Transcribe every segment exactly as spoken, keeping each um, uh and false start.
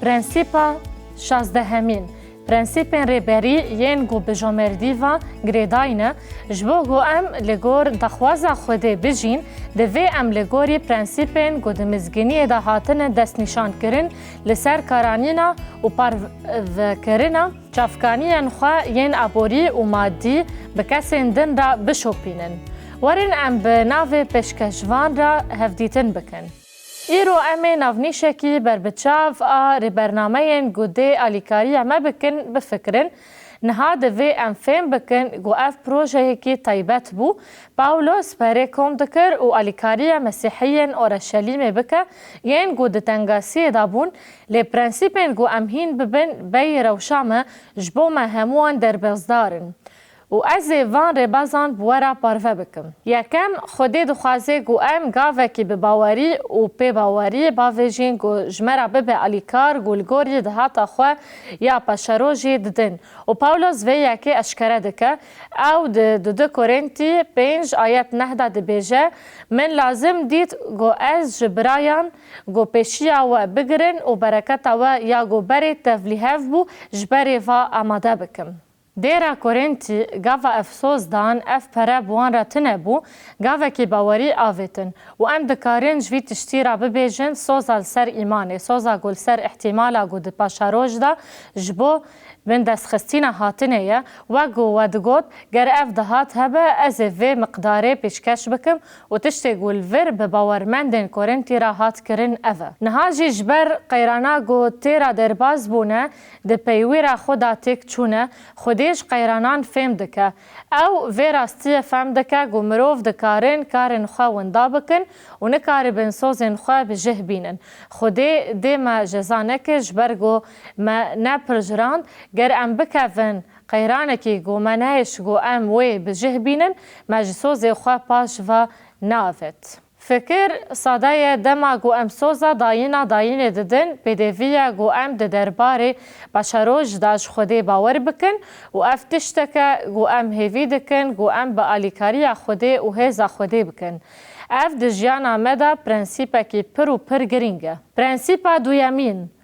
Prensîpa şazdehemîn, prensîpên rêberî yên ku bi jomerdî ve girêdayî ne. Ji bo ku em li gor daxwaza Xwedê bijîn, divê em li gorî prensîpên ku di mizgîniyê de hatine destnîşankirin, li ser karanîna û parvekirina çavkaniyên xwe yên aborî û madî bi kesên din re bişopînin. Werin em bi navê pêşkêşvan re hevdîtin bikin. Îro em ê navnîşekî berbiçav a rêbernameyên ku dê alîkariya me bikin, bifikirin. Niha divê em fêm bikin ku ev projeyekî taybet bû. Pawlos perê kom dikir û alîkariya Mesîhiyên Oreşelîmê bike, yên ku di tengasiyê de bûn, lê prensîpên ku em hîn bibin bêyî rewşa me, ji bo me hemûyan derbasdar in. Û ez ê van rêbazan bi we re parve bikim. Yekem, Xwedê dixwaze ku em gavekî bi bawerî û pêbawerî bavêjin ku ji me re bibe alîkar ku li gorî dahata xwe ya paşerojê didin. Û Pawlos vê yekê eşkere dike. Ew di du Korintî pênc ayet neh de dibêje, Min lazim dît ku ez ji birayan ku pêşiya we bigirin û bereketa we ya ku berê tevlîhev bû, ji berê ve amade bikim. Dêra Korintî gava ev soz dan, ev pere bi wan re tune bû, gavekî bawerî avêtin û em dikarin ji vî tiştî re bibêjin soza li ser îmanê, soza ku li ser îhtîmala ku di paşeroj de ji bo bindestxistina hatinê ye, wek ku we digot, ger ev dahat hebe, ez ê vê miqdarê pêşkeş bikim û tiştê ku li vir bi bawermendên Korintî re hat kirin ev e. Niha jî ji ber qeyrana ku têra derbas bûne, di peywîra xwe de têk çûne, Xwedê ji qeyranan fêm dike. Ew vê rastiyê fem dike ku mirov dikarin karên xwe winda bikin û nikaribin sozên xwe bi cih bînin. Xwedê dê me ceza neke ji ber ku me nepircirand. Ger em bikevin qeyranekî ku me nehêşt ku em wê bi cih bînin, me ji sozê xwe paş ve neavêt. Fikir sade ye, dema ku em soza dayîna dayînê didin, pêdevî ye ku em di derbarê paşeroj de ji Xwedê bawer bikin û ev tiştek e ku em hêvî dikin ku em bi alîkariya Xwedê û hêza Xwedê bikin. Ev di jiyana me de prensîpekî pir û pir girîng e. Prensîpa duyemîn,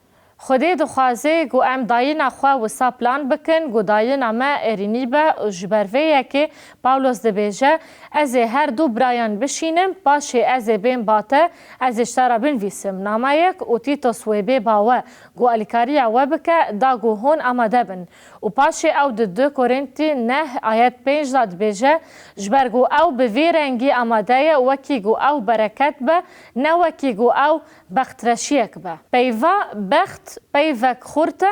Xwedê dixwaze ku em dayîna xwe wisa plan bikin ku dayîna me êrînî be û ji ber vê yekê Pawlos dibêje, Ez ê her du birayan bişînim, paşê ez ê bên ba te, ez ê ji te re binivîsim nameyek û Tîtos wê bê ba we, ku alîkariya we bike, da ku hûn amade bin. Û paşê ew di du Korintî neh ayet pênc de dibêje, Ji ber ku ew bi vî rengî amade ye, wekî ku ew bereket be, ne wekî ku ew bextreşiyek be. Peyva bext peyvek xurt e.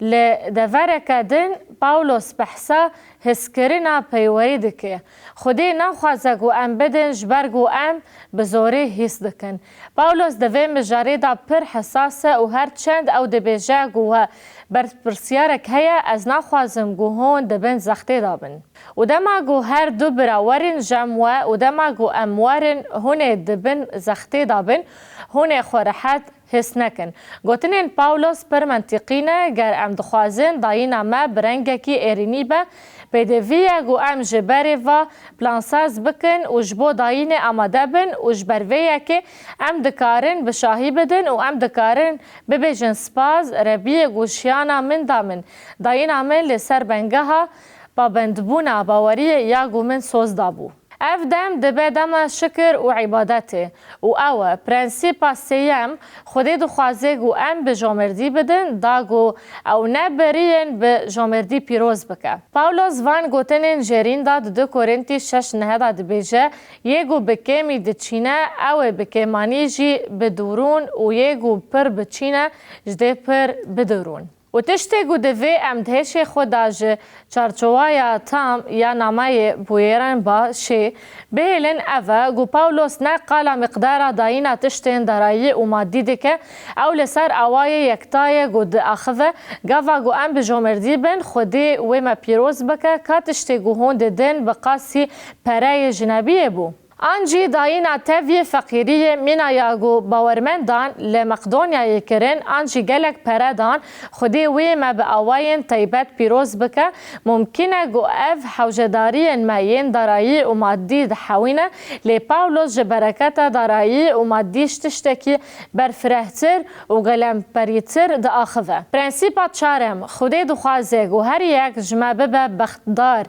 Li devereke din Pawlos behsa hizkirina peywerî dike. Xwedê naxwaze ku em bidin ji ber ku em bi zorê hîs dikin. Pawlos di vê mijarê de pir hesas e û her çend ew dibêje ku we berpirsiyarek heye, ez naxwazim ku hûn di bin zextê de bin. Û dema ku her du bira werin cem we û dema ku em werin hûn ê di bin zextê de bin, hûn ê xwe rehet his nekin. Gotinên Pawlos pir mentîqî ne, ger em dixwazin dayîna me bi rengekî êrînî be, pêdivî ye ku em ji berê ve plansaz bikin û ji bo dayînê amade bin û ji ber vê yekê em dikarin bi şahî bidin û em dikarin bibêjin, Spas Rebiyê ku jiyana min da min, dayîna min li ser bengeha pabendbûna baweriyê ya ku min soz dabû. Ev dem dibe dema şikir û îbadetê û ew e prensîpa sêyem, Xwedê dixwaze ku em bi jomerdî bidin, da ku ew ne beriyên bi jomerdî pîroz bike. Pawlos van gotinên jêrîn da di du Korintî şeş neh de dibêje, Yê ku bi kêmî diçîne, ew ê bi kêmanî jî bidûrûn û yê ku pir biçîne, ji dê pir bidûrûn. Û tiştê ku divê em di hêşê xwe de ji çarçowaya tam ya nameyê bûyêrên ba şê bihêlin ev e ku Pawlos ne qala miqdara dayîna tiştên darayî û madî dike, ew li ser awayê yekta ye ku diaxive, gava ku em bi jomerdî bin, Xwedê wê me pîroz bike, ka tiştê ku hûn didin bi qasî pereyê jinebiyê bû. An jî dayîna tevî feqîriyê mîna ya ku bawermendan li Meqdonyayê kirin, an jî gelek pere dan, Xwedê wê me bi awayên taybet pîroz bike. Mumkin e ku ev hewcedariyên me yên darayî û madî dihewîne, lê Pawlos ji bereketa darayî û madî ji tiştekî berfirehtir û gelemperîtir diaxive. Prensîpa çarem, Xwedê dixwaze ku her yek ji me bibe bextdar.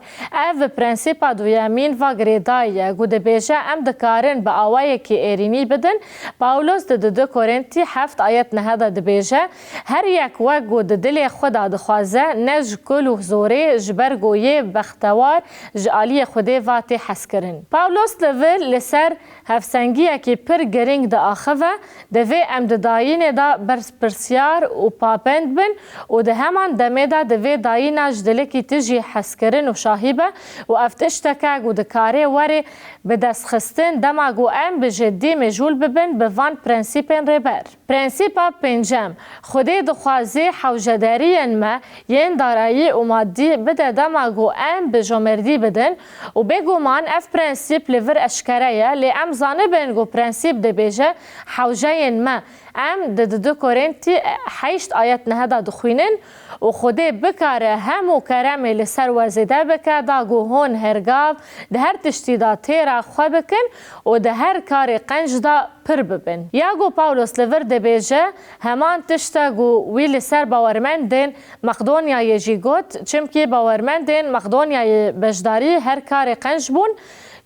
Ev prensîpa duyemîn va girêdayî ye, ku dibêje, em dikarin bi awayekî êrînî bidin. Pawlos di di du Korintî heft ayet neh de dibêje, her yek wek ku di dilê xwe de dixwaze, ne ji kul û zorê, ji ber ku yê bextewar ji aliyê Xwedê va tê hezkirin. Pawlos li vir li ser hevsengiyekî pir girîng diaxive, divê em di dayînê de berpirsyar û pabend bin û di heman demê de divê dayîna ji dilikî tijî hezkirin û şahî be û ev tiştek e ku dikare were bidestxistin, dema ku em bi jiddî mijûl bibin bi van prensîpên rêber. Prensîpa pêncem, Xwedê dixwaze hewcedariyên me yên darayî û madî bide dema ku em bijomerdî bidin û bêguman ev prensîp li vir eşkere ye, lê em zanibin ku prensîp dibêje hewceyên me. Em di di du Korintî heşt ayet neh de dixwînin, û Xwedê bikare hemû keremê li ser we zêde bike, da ku hûn her gav di her tiştî de têra xwe bikin û di her karê qenc de pir bibin. Ya ku Pawlos li vir dibêje, heman tişt e ku wî li ser bawermendên Maqdonyayê jî got, çimkî bawermendên Maqdonyayê beşdarî her karê qenc bûn,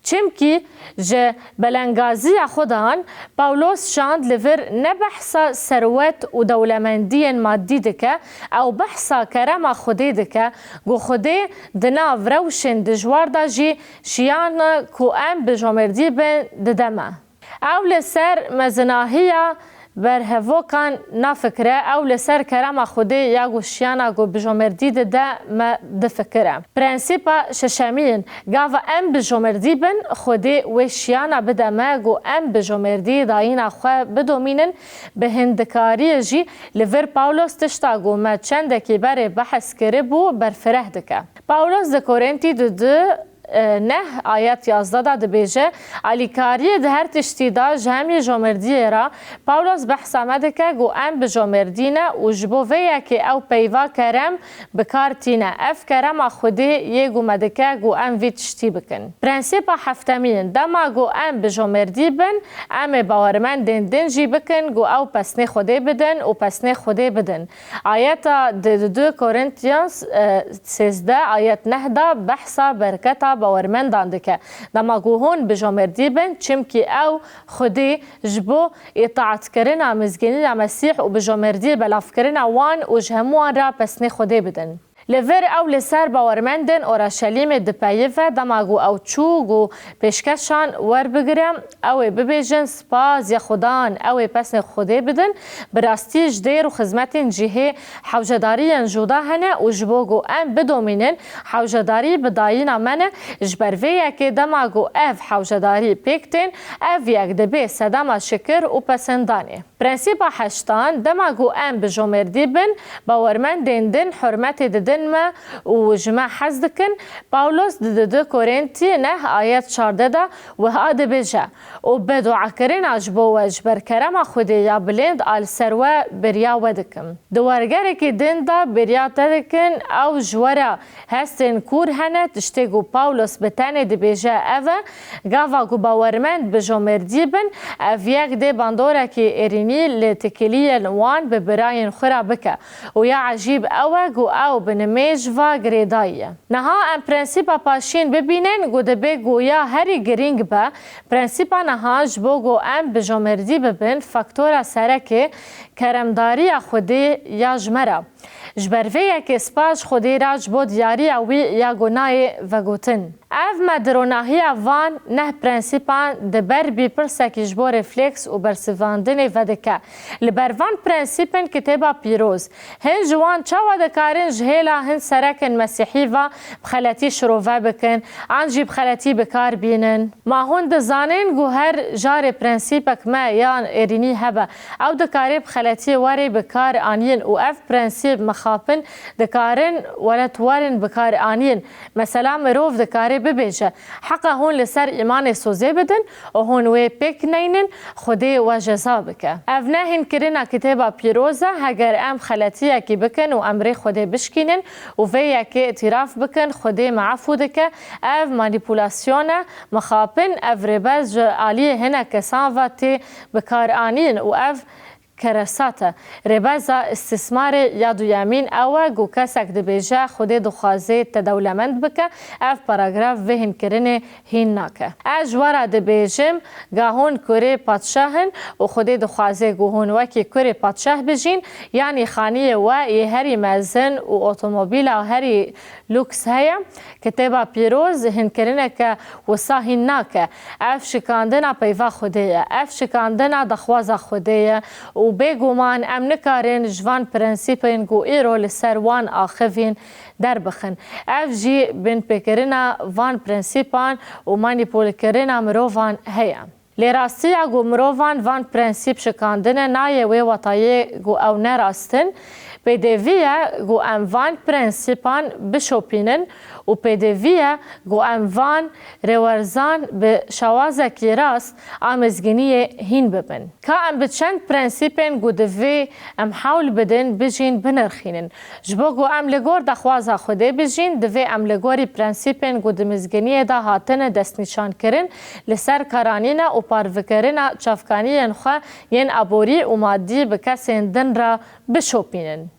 çimkî ji belengaziya xwe dan Pawlos şand li vir ne behsa serwet û dewlemendiyên madî dike, ew behsa kerema Xwedê dike, ku Xwedê di nav rewşên dijwar de jî şiyana ku em bijomerdî bin dide me. Ew li ser mezinahiya berhevokan nafikire, ew li ser kerema Xwedê ya ku şiyana ku bijomerdî dide me difikire. Prensîpa şeşemîn, gava em bijomerdî bin, Xwedê wê şiyana bide me ku em bijomerdî dayîna xwe bidomînin, bi hindikariyê jî li vir Pawlos tişta ku me çendekî berê behs kiribû berfireh dike. Pawlos di Korintî di du neh ayet yazdeh de dibêje, alîkariyê di her tiştî de ji hemî jomerdiyê re. Pawlos behsa me dike ku em bijomerdî ne û ji bo vê yekê ew peyva kerem bi kar tîne. Ev kerema Xwedê yê ku me dike ku em vî tiştî bikin. Prensîpa heftemîn, dema ku em bijomerdî bin, em ê bawermendên din jî bikin ku ew pesnê Xwedê bidin û pesnê Xwedê bidin. Ayeta di di du Korintiyans, e, sêzdeh ayet neh de behsa berketa bawermendan dike. Dema ku hûn bijomerdî bin, çimkî ew Xwedê ji bo îtaatkirina mizgîniya Mesîh û bijomerdî belavkirina wan û ji hemû wan re pesnê Xwedê bidin. Li vir ew li ser bawermendên Oraşelîmê dipeyive, dema ku ew çû ku pêşkeşan werbigire, ew ê bibêjin, Spas ya Xudan, ew ê pesnê Xwedê bidin. Bi rastî ji dêr û xizmetên cihê hewcedariyên cuda hene û ji bo ku em bidomînin, hewcedarî bi dayîna me ne, ji ber vê yekê dema ku ev hewcedarî pêk tên, ev yek dibe sedema şikir û pesendanê. Prensîpa heştan, dema ku em bijomerdî bin, bawermendên din hurmetê didin me û ji me hez dikin. Pawlos di di du Korintî neh ayet çardeh de wiha dibêje, û beduakirina ji bo we ji ber kerema Xwedê ya bilind a li ser we beriya we dikim. Di wergerekî din de beriya te dikin, ew ji we re hestên kûr hene, tiştê ku Pawlos bi tenê dibêje ev e, gava ku bawermend bijomerdî bin, ev yek dê bandorekî êrînî li tikiliyên wan bi birayên xwe re bike û ya ecîb ew e ku ew bi nimêj va girêdayî ye. Niha em prensîpa paşîn bibînin ku dibe ku ya herî girîng be. Prensîpa niha ji bo ku em bijomerdî bibin, faktora sereke keremdariya Xwedê ya ji me re. Ji ber vê yekê spas ji Xwedê re ji bo diyariya wî ya ku nayê vegotin. Ev me di ronahiya van neh prensîpan di ber bîpirsekî ji bo refleks û bersivandinê vedike. Li ber van prensîpên Kitêba Pîroz, hin ji wan çawa dikarin ji hêla hin serekên Mesîhî ve bi xeletî şirove bikin, an jî bi xeletî bi kar bînin? Ma hûn dizanin ku her carê prensîpek me yan êrînî hebe, ew dikare bi xeletiyê were bi kar anîn û ev prensîp Apin dikarin welatwarin bikar anîn. Mesela mirov dikare bibêje, heqa hûn li ser îmanê sozê bidin û hûn wê pêk neynin, Xwedê we ceza bike. Ev ne hînkirina Kitêba Pîroz e, heger em xeletiyekî bikin û emrê Xwedê bişkînin û vê yekê îtiraf bikin, Xwedê me efû dike. Ev manîpulasyon e, mixapin, ev rêbez ji aliyê hinek kesan ve tê bikaranîn û ev keresat e. Rêbeza îstîsmarê ya duyemîn ew e ku kesek dibêje, Xwedê dixwaze te dewlemend bike, ev paragraf vê hînkirinê hîn nake. Ez ji we re dibêjim, ga hûn kurê padşah in û Xwedê dixwaze ku hûn wekî kurê padşah bijîn, yanî xaniyê we yê herî mezin û otomobîla herî lûks heye. Kitêba Pîroz hînkirineke wisa hîn nake. Ev şikandina peyva Xwedê ye. Ev şikandina daxwaza Xwedê ye û bêguman em nikarin ji van prensîpên ku îro li ser wan axivîn derbixin. Ev jî binpêkirina van prensîpan û manîpulkirina mirovan heye. Lê rastiya ku mirovan van prensîp şikandine nayê wê wetayê ku ew ne rast in. Pêdevî ye ku em van prensîpan bişopînin û pêdevî ye ku em van rêwerzan bi şewazekî rast a mizgîniyê hîn bibin. Ka em bi çend prensîpên ku divê em hewl bidin bijîn binirxînin. Ji bo ku em li gor daxwaza Xwedê bijîn, divê em li gorî prensîpên ku di mizgîniyê de hatine destnîşankirin, li ser karanîna û parvikirina çavkaniyên xwe yên aborî û madî bi kesên din re bişopînin.